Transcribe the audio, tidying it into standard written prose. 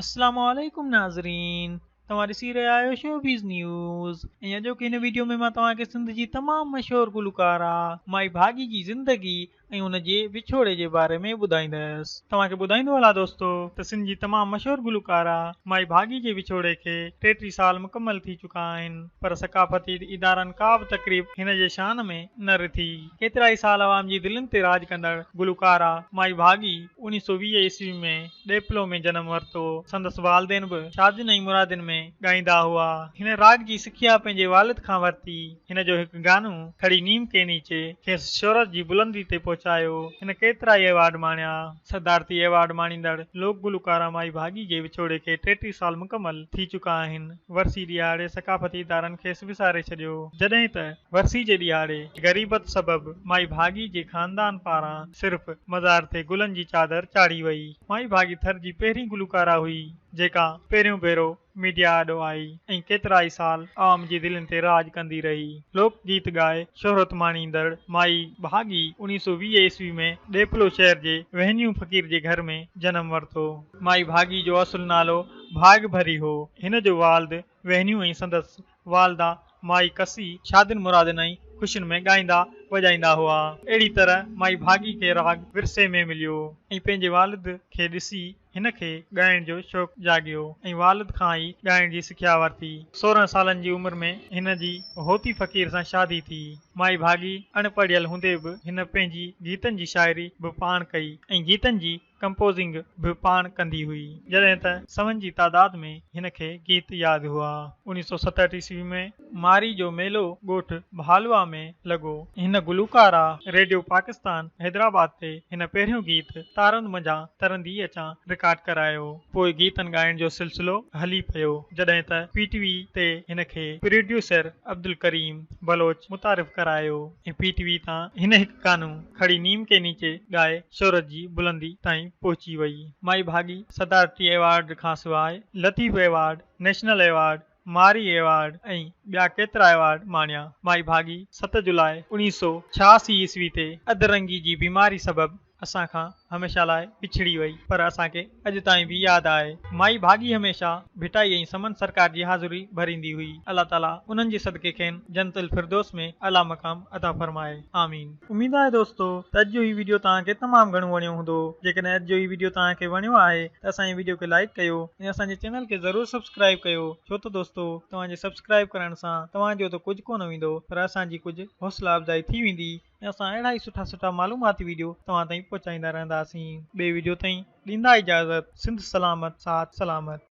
اسلام عليڪم ناظرين توهان ڏسي رهيا آهيو شوبيز نيوز ۽ اڄوڪي هن ويڊيو ۾ مان توهان کي سنڌ جي تمام مشهور گلوڪارا مائي ڀاڳي جي زندگي ۽ ان جي وڇوڙي جي باري ۾ ٻڌائيندس. توهان کي ٻڌائيندو هلان دوستو ته سنڌ جي تمام مشهور گلوڪارا مائي ڀاڳي جي وڇوڙي کي 33 سال مڪمل ٿي چڪا آهن پر ثقافتي ادارن ڪا به تقريب هن جي شان ۾ نه رٿي. ڪيترائي سال عوام جي دلين تي راڄ ڪندڙ گلوڪارا مائي ڀاڳي 1920 عيسوي ۾ ڏيپلو ۾ جنم ورتو. سندس والدين به شادين ۽ مرادين ۾ ڳائيندا هئا. هن راڳ جي سکيا پنهنجي والد کان ورتي. هن جو هڪ گانو کڙي نيم ڪي نيچي کيس شهرت جي بلندي تي پهچايو. هن ڪيترائي ايوارڊ ماڻيا. صدارتي ايوارڊ ماڻيندڙ لوڪ گلوڪارا مائي ڀاڳي جي وڇوڙي کي 33 سال مڪمل ٿي چڪا آهن. ورسي ڏهاڙي ثقافتي ادارن کيس وساري ڇڏيو. جڏهن ته ورسي جي ڏهاڙي غريبت سبب مائي ڀاڳي جي خاندان پاران صرف مزار تي گلن جي چادر چاڙهي وئي. مائي ڀاڳي ٿر جي پهرين گلوڪارا هئي، جيڪا پهريون ڀيرو ميڊيا آڏو آئي ۽ ڪيترائي سال عوام جي دلين تي راڄ ڪندي رهي. لوڪ گيت ڳائي شهرت ماڻيندڙ مائي ڀاڳي 1920 عيسوي ۾ ڏيپلو شهر جي وهنيون فقير جي گهر ۾ جنم ورتو. مائي ڀاڳي جو اصل نالو ڀاڳ ڀري هو. هن جو والد وهنيون ۽ سندس والده مائي ڪسي شادين مرادين ۽ خوشين ۾ ڳائيندا وڄائيندا هئا. اهڙي طرح مائي ڀاڳي کي راڳ ورثي ۾ مليو ۽ پنهنجي والد کي ڏسي هن کي ڳائڻ جو شوق جاڳيو ۽ والد کان ئي ڳائڻ جي سکيا ورتي. 16 سالن جي عمر ۾ هن جي هوتي فقير سان شادي ٿي. مائي ڀاڳي اڻ پڙهيل هوندي به هن پنهنجي گيتن جي شاعري به پاڻ ڪئي ۽ گيتن جي ڪمپوزنگ به پاڻ ڪندي هئي، جڏهن ته سون جي تعداد ۾ هن کي گيت ياد هئا. 1967 عيسوي ۾ مارئي جو ميلو ڳوٺ ڀالوا ۾ لڳو. هن گلوڪارا ريڊيو پاڪستان حيدرآباد تي هن پهريون گيت تارن منجهان ترندي اچان رڪارڊ ڪرايو. پوء گيتن ڳائڻ جو سلسلو هلي پيو، جڏهن ته پي ٽي وي تي هن کي پروڊيوسر عبدالڪريم بلوچ متعارف ڪرايو ۽ پي ٽي وي تان هن هڪ گانو کڙي نيم ڪي نيچي ڳائي شهرت جي بلندي تائين پهچي وئي. مائي ڀاڳي صدارتي ايوارڊ کانسواء Latif award, national award, Marvi award ۽ ٻيا ڪيترا ايوارڊ ماڻيا. مائي ڀاڳي 7 جولاء 1986 عيسوي تي اڌ رنگي جي بيماري سبب اسان کان هميشه لاء وڇڙي وئي پر اسان کي اڄ تائين به ياد آهي. مائي ڀاڳي هميشه ڀٽائي ۽ سمن سرڪار جي حاضري ڀريندي هئي. الله تعالي انهن جي صدقي کين جنت الفردوس ۾ اعليٰ مقام عطا فرمائي. آمين. اميد آهي دوستو ته اڄ جو هي ويڊيو توهان کي تمام گهڻو وڻيو هوندو. جيڪڏهن اڄ جو هي ويڊيو توهان کي وڻيو آهي ته اسان جي ويڊيو کي لائيڪ ڪيو ۽ اسان جي چينل کي ضرور سبسڪرائيب ڪيو ڇو ته دوستو توهان جي سبسڪرائيب ڪرڻ سان توهان جو ته ڪجهه ڪونه ويندو پر اسان جي ڪجهه حوصلا افزائي ٿي ويندي ۽ اسان اهڙا ئي سٺا سٺا معلوماتي ويڊيو توهان تائين پهچائيندا رهنداسين. ٻئي ويڊيو تائين ڏيندا اجازت سنڌ سلامت ساٿ سلامت.